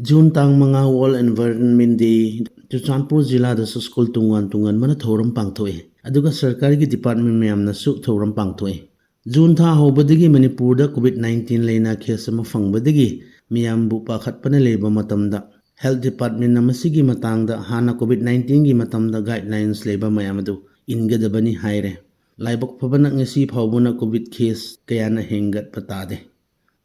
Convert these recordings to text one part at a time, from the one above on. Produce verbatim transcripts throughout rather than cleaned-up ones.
June ꯇꯥꯡ ꯃꯉꯥ World Environment Day, Churachandpur ꯖꯤꯂꯥꯗꯁꯨ ꯁ꯭ꯀꯨꯜ ꯇꯣꯉꯥꯟ ꯇꯣꯉꯥꯟꯕꯅ ꯊꯧꯔꯝ ꯄꯥꯡꯊꯣꯛꯏ꯫ ꯑꯗꯨꯒ ꯁꯔꯀꯥꯔꯒꯤ ꯗꯤꯄꯥꯔꯠꯃꯦꯟ ꯃꯌꯥꯝꯅꯁꯨ ꯊꯧꯔꯝ ꯄꯥꯡꯊꯣꯛꯏ꯫ ꯖꯨꯟ ꯊꯥ ꯍꯧꯕꯗꯒꯤ ꯃꯅꯤꯄꯨꯔꯗ ꯀꯣꯚꯤꯗ ꯅꯥꯏꯟꯇꯤꯟ ꯂꯥꯏꯅꯥ ꯀꯦꯁ ꯑꯃ ꯐꯪꯕꯗꯒꯤ ꯃꯤꯌꯥꯝꯕꯨ ꯄꯥꯈꯠꯄꯅ ꯂꯩꯕ ꯃꯇꯝꯗ, ꯍꯦꯜꯊ ꯗꯤꯄꯥꯔꯠꯃꯦꯟꯅ ꯃꯁꯤꯒꯤ ꯃꯇꯥꯡꯗ ꯍꯥꯟꯅ ꯀꯣꯚꯤꯗ ꯅꯥꯏꯟꯇꯤꯟꯒꯤ ꯃꯇꯝꯗ ꯒꯥꯏꯗꯂꯥꯏꯟꯁ ꯂꯩꯕ ꯃꯌꯥꯝ ꯑꯗꯨ ꯏꯟꯒꯗꯕꯅꯤ ꯍꯥꯏꯔꯦ꯫ ꯂꯥꯏꯕꯛ ꯐꯕꯅ ꯉꯁꯤ ꯐꯥꯎꯕꯅ ꯀꯣꯚꯤꯗ ꯀꯦꯁ ꯀꯌꯥꯅ ꯍꯦꯟꯒꯠꯄ ꯇꯥꯗꯦ꯫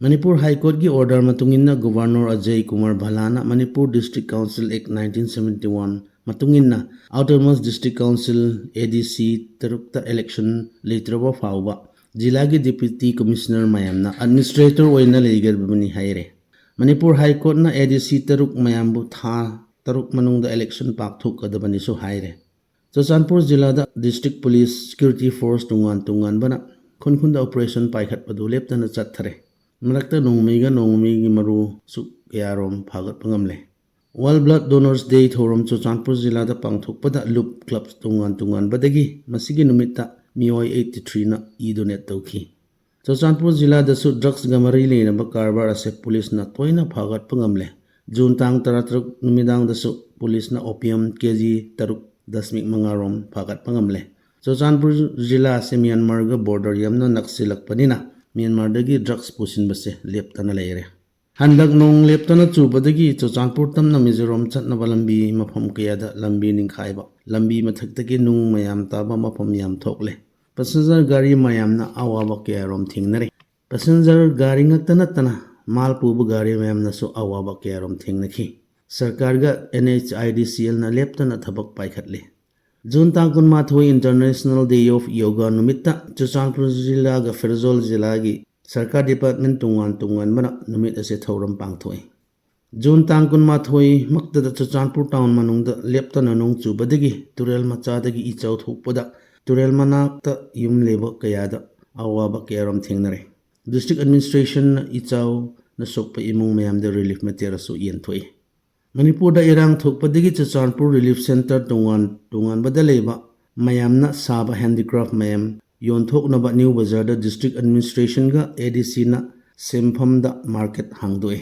ꯃꯅꯤꯄꯨꯔ ꯍꯥꯏ ꯀꯣꯔꯠꯀꯤ ꯑꯣꯔꯗꯔ ꯃꯇꯨꯡ ꯏꯟꯅ governor Ajay Kumar ꯚꯜꯂꯥꯅ Manipur district council ꯑꯦꯛ ꯅꯥꯏꯟꯇꯤꯟ ꯁꯚꯦꯟꯇꯤ ꯋꯥꯟ ꯃꯇꯨꯡ ꯏꯟꯅ ꯑꯣꯇꯣꯅꯣꯃꯁ ꯗꯤꯁꯇ꯭ꯔꯤꯛ ꯀꯥꯎꯟꯁꯤꯜ, ꯑꯦ ꯗꯤ ꯁꯤ, ꯇꯔꯨꯛꯇ ꯏꯂꯦꯛꯁꯟ ꯂꯩꯇ꯭ꯔꯕ ꯐꯥꯎꯕ ꯖꯤꯂꯥꯒꯤ ꯗꯤꯄ꯭ꯌꯨꯇꯤ ꯀꯃꯤꯁꯅꯔ ꯃꯌꯥꯝꯅ ꯑꯦꯗꯃꯤꯅꯤꯁꯇ꯭ꯔꯦꯇꯔ ꯑꯣꯏꯅ ꯂꯩꯒꯗꯕꯅꯤ ꯍꯥꯏꯔꯦ꯫ ꯃꯅꯤꯄꯨꯔ ꯍꯥꯏ ꯀꯣꯔꯠꯅ ꯑꯦ ꯗꯤ ꯁꯤ ꯇꯔꯨꯛ ꯃꯌꯥꯝꯕꯨ ꯊꯥ ꯇꯔꯨꯛ ꯃꯅꯨꯡꯗ ꯏꯂꯦꯛꯁꯟ ꯄꯥꯡꯊꯣꯛꯀꯗꯕꯅꯤꯁꯨ ꯍꯥꯏꯔꯦ꯫ ꯆꯨꯔꯆꯥꯟꯄꯨꯔ ꯖꯤꯂꯥꯗ ꯗꯤꯁꯇ꯭ꯔꯤꯛ ꯄꯨꯂꯤꯁ ꯁꯦꯀ꯭ꯌꯨꯔꯤꯇꯤ ꯐꯣꯔꯁ ꯇꯣꯉꯥꯟ ꯇꯣꯉꯥꯟꯕꯅ ꯈꯨꯟ ꯈꯨꯟꯗ ꯑꯣꯄꯔꯦꯁꯟ ꯄꯥꯏꯈꯠꯄꯗꯨ ꯂꯦꯞꯇꯅ ꯆꯠꯊꯔꯦ꯫ ꯃꯔꯛꯇ ꯅꯣꯡꯃꯩꯒ ꯅꯣꯡꯃꯩꯒꯤ ꯃꯔꯨꯁꯨ ꯀꯌꯥꯔꯣꯝ ꯐꯥꯒꯠꯄ ꯉꯝꯂꯦ꯫ World Blood Donors Day ꯊꯧꯔꯝ ꯆꯨꯔꯆꯥꯟꯄꯨꯔ ꯖꯤꯂꯥꯗ ꯄꯥꯡꯊꯣꯛꯄꯗ ꯂꯨꯞ ꯀ꯭ꯂꯕ ꯇꯣꯉꯥꯟ ꯇꯣꯉꯥꯟꯕꯗꯒꯤ ꯃꯁꯤꯒꯤ ꯅꯨꯃꯤꯠꯇ ꯃꯤꯑꯣꯏ eighty three ꯅ ꯏ ꯗꯣꯅꯦꯠ ꯇꯧꯈꯤ꯫ ꯆꯨꯔꯆꯥꯟꯄꯨꯔ ꯖꯤꯂꯥꯗꯁꯨ ꯗ꯭ꯔꯒꯁꯒ ꯃꯔꯤ ꯂꯩꯅꯕ ꯀꯔꯕꯥꯔ ꯑꯁꯤ ꯄꯨꯂꯤꯁꯅ ꯇꯣꯏꯅ ꯐꯥꯒꯠꯄ ꯉꯝꯂꯦ꯫ ꯖꯨꯟ ꯇꯥꯡ ꯇꯔꯥꯇꯔꯨꯛ ꯅꯨꯃꯤꯗꯥꯡꯗꯁꯨ ꯄꯨꯂꯤꯁꯅ ꯑꯣꯄꯤꯌꯝ ꯀꯦ ꯖꯤ ꯇꯔꯨꯛ ꯗꯁꯃꯤꯛ ꯃꯉꯥ ꯔꯣꯝ ꯐꯥꯒꯠꯄ ꯉꯝꯂꯦ꯫ ꯆꯨꯔꯆꯥꯟꯄꯨꯔ ꯖꯤꯂꯥ ꯑꯁꯤ ꯃ꯭ꯌꯥꯟꯃꯥꯔꯒ ꯕꯣꯔꯗꯔ ꯌꯥꯝꯅ ꯅꯛꯁꯤꯜꯂꯛꯄꯅꯤꯅ ꯃ꯭ꯌꯥꯟꯃꯥꯔꯗꯒꯤ ꯗ꯭ꯔꯒꯁ ꯄꯨꯁꯤꯟꯕꯁꯦ ꯂꯦꯞꯇꯅ ꯂꯩꯔꯦ꯫ ꯍꯟꯗꯛ ꯅꯣꯡ ꯂꯦꯞꯇꯅ ꯆꯨꯕꯗꯒꯤ ꯆꯨꯔꯆꯥꯟꯄꯨꯔ ꯇꯝꯅ ꯃꯤꯖꯣꯔꯥꯝ ꯆꯠꯅꯕ ꯂꯝꯕꯤ ꯃꯐꯝ ꯀꯌꯥꯗ ꯂꯝꯕꯤ ꯅꯤꯡꯈꯥꯏꯕ, ꯂꯝꯕꯤ ꯃꯊꯛꯇꯒꯤ ꯅꯨꯡ ꯃꯌꯥꯝ ꯇꯥꯕ ꯃꯐꯝ ꯌꯥꯝ ꯊꯣꯛꯂꯦ꯫ ꯄꯦꯁꯦꯟꯖꯔ ꯒꯥꯔꯤ ꯃꯌꯥꯝꯅ ꯑꯋꯥꯕ ꯀꯌꯥꯔꯣꯝ ꯊꯦꯡꯅꯔꯦ꯫ ꯄꯦꯁꯦꯟꯖꯔ ꯒꯥꯔꯤ ꯉꯛꯇ ꯅꯠꯇꯅ ꯃꯥꯜ ꯄꯨꯕ ꯒꯥꯔꯤ ꯃꯌꯥꯝꯅꯁꯨ ꯑꯋꯥꯕ ꯀꯌꯥꯔꯣꯝ ꯊꯦꯡꯅꯈꯤ꯫ ꯁꯔꯀꯥꯔꯒ ꯑꯦꯟ ꯑꯩꯆ ꯑꯥꯏ ꯗꯤ ꯁꯤ ꯑꯦꯜꯅ ꯂꯦꯞꯇꯅ ꯊꯕꯛ ꯄꯥꯏꯈꯠꯂꯤ꯫ ꯖꯨꯟ ꯇꯥꯡ ꯀꯨꯟꯃꯥꯊꯣꯏ International Day of Yoga ꯅꯨꯃꯤꯠꯇ ꯆꯨꯔꯆꯥꯟꯄꯨꯔ ꯖꯤꯂꯥꯒ ꯐꯦꯔꯖꯣꯜ ꯖꯤꯂꯥꯒꯤ ꯁꯔꯀꯥꯔ ꯗꯤꯄꯥꯔꯠꯃꯦꯟ ꯇꯣꯉꯥꯟ ꯇꯣꯉꯥꯟꯕꯅ ꯅꯨꯃꯤꯠ ꯑꯁꯤ ꯊꯧꯔꯝ ꯄꯥꯡꯊꯣꯛꯏ꯫ ꯖꯨꯟ ꯇꯥꯡ ꯀꯨꯟꯃꯥꯊꯣꯏ ꯃꯛꯇꯗ ꯆꯨꯔꯆꯥꯟꯄꯨꯔ ꯇꯥꯎꯟ ꯃꯅꯨꯡꯗ ꯂꯦꯞꯇꯅ ꯅꯣꯡ ꯆꯨꯕꯗꯒꯤ ꯇꯨꯔꯦꯜ ꯃꯆꯥꯗꯒꯤ ꯏꯆꯥꯎ ꯊꯣꯛꯄꯗ ꯇꯨꯔꯦꯜ ꯃꯅꯥꯛꯇ ꯌꯨꯝ ꯂꯩꯕ ꯀꯌꯥꯗ ꯑꯋꯥꯕ ꯀꯌꯥꯔꯣꯝ ꯊꯦꯡꯅꯔꯦ꯫ ꯗꯤꯁꯇ꯭ꯔꯤꯛ ꯑꯦꯗꯃꯤꯅꯤꯁꯇ꯭ꯔꯦꯁꯟꯅ ꯏꯆꯥꯎꯅ ꯁꯣꯛꯄ ꯏꯃꯨꯡ ꯃꯌꯥꯝꯗ ꯔꯤꯂꯤꯐ ꯃꯦꯇꯔꯤꯌꯦꯜꯁꯨ ꯌꯦꯟꯊꯣꯛꯏ꯫ ꯃꯅꯤꯄꯨꯔꯗ ꯏꯔꯥꯡ ꯊꯣꯛꯄꯗꯒꯤ ꯆꯨꯔꯆꯥꯟꯄꯨꯔ ꯔꯤꯂꯤꯐ ꯁꯦꯟꯇꯔ ꯇꯣꯉꯥꯟ ꯇꯣꯉꯥꯟꯕꯗ ꯂꯩꯕ ꯃꯌꯥꯝꯅ ꯁꯥꯕ ꯍꯦꯟꯗꯤꯀ꯭ꯔꯥꯐ ꯃꯌꯥꯝ ꯌꯣꯟꯊꯣꯛꯅꯕ ꯅ꯭ꯌꯨ ꯕꯖꯥꯔꯗ ꯗꯤꯁꯇ꯭ꯔꯤꯛ ꯑꯦꯗꯃꯤꯅꯤꯁꯇ꯭ꯔꯦꯁꯟꯒ ꯑꯦ ꯗꯤ ꯁꯤꯅ ꯁꯦꯟꯐꯝꯗ ꯃꯥꯔꯀꯦꯠ ꯍꯥꯡꯗꯣꯛꯏ꯫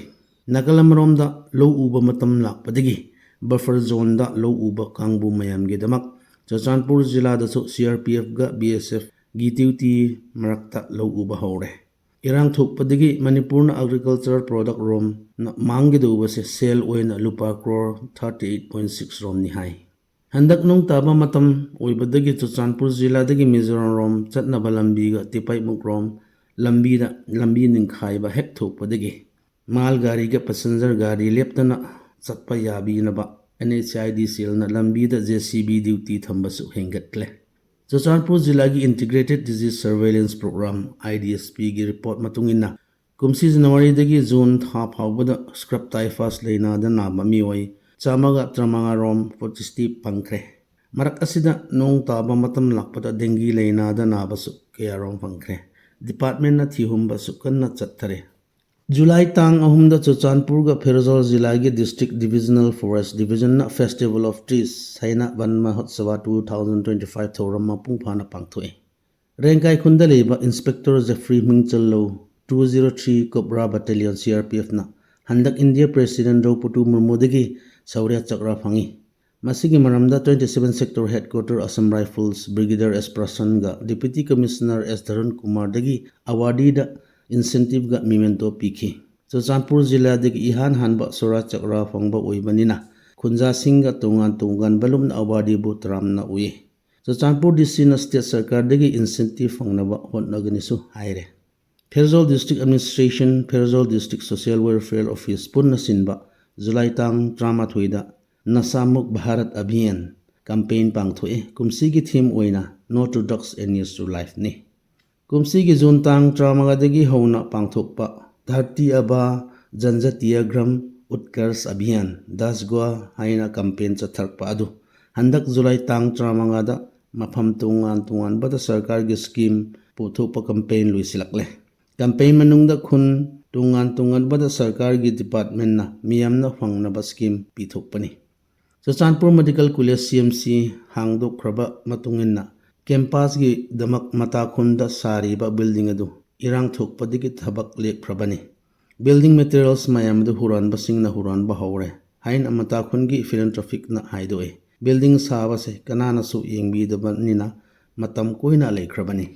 ꯅꯥꯀꯜ ꯑꯃꯔꯣꯝꯗ ꯂꯧ ꯎꯕ ꯃꯇꯝ ꯂꯥꯛꯄꯗꯒꯤ buffer zoneꯗ ꯂꯧ ꯎꯕ ꯀꯥꯡꯕꯨ ꯃꯌꯥꯝꯒꯤꯗꯃꯛ ꯆꯨꯔꯆꯥꯟꯄꯨꯔ ꯖꯤꯂꯥꯗꯁꯨ CRPFꯒ BSFꯒꯤ duty ꯃꯔꯛꯇ ꯂꯧ ꯎꯕ ꯍꯧꯔꯦ꯫ ꯏꯔꯥꯡ ꯊꯣꯛꯄꯗꯒꯤ ꯃꯅꯤꯄꯨꯔꯅ agriculture product ꯔꯣꯝꯅ ꯃꯥꯡꯒꯗꯧꯕꯁꯦ sale ꯑꯣꯏꯅ ꯂꯨꯄꯥ crore thirty eight point six ꯔꯣꯝꯅꯤ ꯍꯥꯏ꯫ ꯍꯟꯗꯛ ꯅꯣꯡ ꯇꯥꯕ ꯃꯇꯝ ꯑꯣꯏꯕꯗꯒꯤ ꯆꯨꯔꯆꯥꯟꯄꯨꯔ ꯖꯤꯂꯥꯗꯒꯤ ꯃꯤꯖꯣꯔꯥꯝ ꯔꯣꯝ ꯆꯠꯅꯕ ꯂꯝꯕꯤꯒ ꯇꯤꯄꯥꯏꯃꯨꯛ ꯔꯣꯝ ꯂꯝꯕꯤꯗ ꯂꯝꯕꯤ ꯅꯤꯡꯈꯥꯏꯕ ꯍꯦꯛ ꯊꯣꯛꯄꯗꯒꯤ ꯃꯥꯜ ꯒꯥꯔꯤꯒ passenger ꯒꯥꯔꯤ ꯂꯦꯞꯇꯅ ꯆꯠꯄ ꯌꯥꯕꯤꯅꯕ NHIDCLꯅ ꯂꯝꯕꯤꯗ JCB duty ꯊꯝꯕꯁꯨ ꯍꯦꯟꯒꯠꯂꯦ꯫ ꯆꯨꯔꯆꯥꯟꯄꯨꯔ ꯖꯤꯂꯥꯒꯤ Integrated Disease Surveillance Program, IDSPꯒꯤ report ꯃꯇꯨꯡ ꯏꯟꯅ, ꯀꯨꯝꯁꯤ ꯖꯅꯋꯥꯔꯤꯗꯒꯤ ꯖꯨꯟ ꯊꯥ ꯐꯥꯎꯕꯗ scrub typhus ꯂꯥꯏꯅꯥꯗ ꯅꯥꯕ ꯃꯤꯑꯣꯏ ꯆꯥꯝꯃꯒ ꯇꯔꯥꯃꯉꯥ ꯔꯣꯝ positive ꯐꯪꯈ꯭ꯔꯦ꯫ ꯃꯔꯛ ꯑꯁꯤꯗ ꯅꯣꯡ ꯇꯥꯕ ꯃꯇꯝ ꯂꯥꯛꯄꯗ dengue ꯂꯥꯏꯅꯥꯗ ꯅꯥꯕꯁꯨ ꯀꯌꯥꯔꯣꯝ ꯐꯪꯈ꯭ꯔꯦ꯫ Departmentꯅ ꯊꯤꯍꯨꯝꯕꯁꯨ ꯀꯟꯅ ꯆꯠꯊꯔꯦ꯫ ꯖꯨꯂꯥꯏ ꯇꯥꯡ ꯑꯍꯨꯝꯗ ꯆꯨꯔꯆꯥꯟꯄꯨꯔꯒ ꯐꯦꯔꯖꯥꯜ ꯖꯤꯂꯥꯒꯤ District Divisional Forest Divisionꯅ Festival of Trees ꯍꯥꯏꯅ one ꯃꯍꯣꯠꯁꯚꯥ two thousand twenty five ꯊꯧꯔꯝ ꯃꯄꯨꯡ ꯐꯥꯅ ꯄꯥꯡꯊꯣꯛꯏ꯫ ꯔꯦꯡꯀꯥꯏ ꯈꯨꯟꯗ ꯂꯩꯕ Inspector Jeffrey ꯃꯤꯡꯆꯜꯂꯧ, two zero three Cobra Battalion CRPFꯅ ꯍꯟꯗꯛ India President ꯗ꯭ꯔꯧꯄꯗꯤ ꯃꯨꯔꯃꯨꯗꯒꯤ ꯁꯧꯔ꯭ꯌ ꯆꯀ꯭ꯔ ꯐꯪꯏ꯫ ꯃꯁꯤꯒꯤ ꯃꯔꯝꯗ twenty seven Sector Headquarter Assam Rifles Brigadier S ꯄ꯭ꯔꯁꯟꯒ Deputy Commissioner S ꯙꯔꯨꯟ ꯀꯨꯃꯥꯔꯗꯒꯤ awardee ꯗ incentive ꯒ memento ꯄꯤꯈꯤ꯫ ꯆꯨꯔꯆꯥꯟꯄꯨꯔ ꯖꯤꯂꯥꯗꯒꯤ ꯏꯍꯥꯟ ꯍꯥꯟꯕ ꯁꯧꯔ꯭ꯌ ꯆꯀ꯭ꯔ ꯐꯪꯕ ꯑꯣꯏꯕꯅꯤꯅ ꯈꯨꯟꯖꯥꯁꯤꯡꯒ ꯇꯣꯉꯥꯟ ꯇꯣꯉꯥꯟꯕ ꯂꯨꯞꯅ awardee ꯕꯨ ꯇꯔꯥꯝꯅ ꯎꯏ꯫ ꯆꯨꯔꯆꯥꯟꯄꯨꯔ DCꯅ state ꯁꯔꯀꯥꯔꯗꯒꯤ incentive ꯐꯪꯅꯕ ꯍꯣꯠꯅꯒꯅꯤꯁꯨ ꯍꯥꯏꯔꯦ꯫ ꯐꯦꯔꯖꯥꯜ District Administration, ꯐꯦꯔꯖꯥꯜ District Social Welfare Office ꯄꯨꯟꯅ ꯁꯤꯟꯕ ꯖꯨꯂꯥꯏ ꯇꯥꯡ ꯇꯔꯥꯃꯥꯊꯣꯏꯗ Nasha Mukt Bharat Abhiyan campaign ꯄꯥꯡꯊꯣꯛꯏ꯫ ꯀꯨꯝꯁꯤꯒꯤ theme ꯑꯣꯏꯅ No to Drugs and Yes to Lifeꯅꯤ꯫ ꯀꯨꯝꯁꯤꯒꯤ ꯖꯨꯟ ꯇꯥꯡ ꯇꯔꯥꯃꯉꯥꯗꯒꯤ ꯍꯧꯅ ꯄꯥꯡꯊꯣꯛꯄ Dharti Aaba Janjatiya Gram Utkarsh Abhiyan, DASGUA ꯍꯥꯏꯅ campaign ꯆꯠꯊꯔꯛꯄ ꯑꯗꯨ ꯍꯟꯗꯛ ꯖꯨꯂꯥꯏ ꯇꯥꯡ ꯇꯔꯥꯃꯉꯥꯗ ꯃꯐꯝ ꯇꯣꯉꯥꯟ ꯇꯣꯉꯥꯟꯕꯗ ꯁꯔꯀꯥꯔꯒꯤ scheme ꯄꯨꯊꯣꯛꯄ campaign ꯂꯣꯏꯁꯤꯜꯂꯛꯂꯦ꯫ Campaign ꯃꯅꯨꯡꯗ ꯈꯨꯟ ꯇꯣꯉꯥꯟ ꯇꯣꯉꯥꯟꯕꯗ ꯁꯔꯀꯥꯔꯒꯤ departmentꯅ ꯃꯤꯌꯥꯝꯅ ꯐꯪꯅꯕ scheme ꯄꯤꯊꯣꯛꯄꯅꯤ꯫ Churachandpur Medical College CMC ꯍꯥꯡꯗꯣꯛꯈ꯭ꯔꯕ ꯃꯇꯨꯡ ꯏꯟꯅ campusꯀꯤꯗꯃꯛ ꯃꯇꯥꯈꯨꯟꯗ ꯁꯥꯔꯤꯕ building ꯑꯗꯨ ꯏꯔꯥꯡ ꯊꯣꯛꯄꯗꯒꯤ ꯊꯕꯛ ꯂꯦꯞꯈ꯭ꯔꯕꯅꯤ꯫ Building materials ꯃꯌꯥꯝ ꯑꯗꯨ ꯍꯨꯔꯥꯟꯕꯁꯤꯡꯅ ꯍꯨꯔꯥꯟꯕ ꯍꯧꯔꯦ ꯍꯥꯏꯅ ꯃꯇꯥ ꯈꯨꯟꯒꯤ philanthropicꯅ ꯍꯥꯏꯗꯣꯛꯏ꯫ Building ꯁꯥꯕꯁꯦ ꯀꯅꯥꯅꯁꯨ ꯌꯦꯡꯕꯤꯗꯕꯅꯤꯅ ꯃꯇꯝ ꯀꯨꯏꯅ ꯂꯩꯈ꯭ꯔꯕꯅꯤ꯫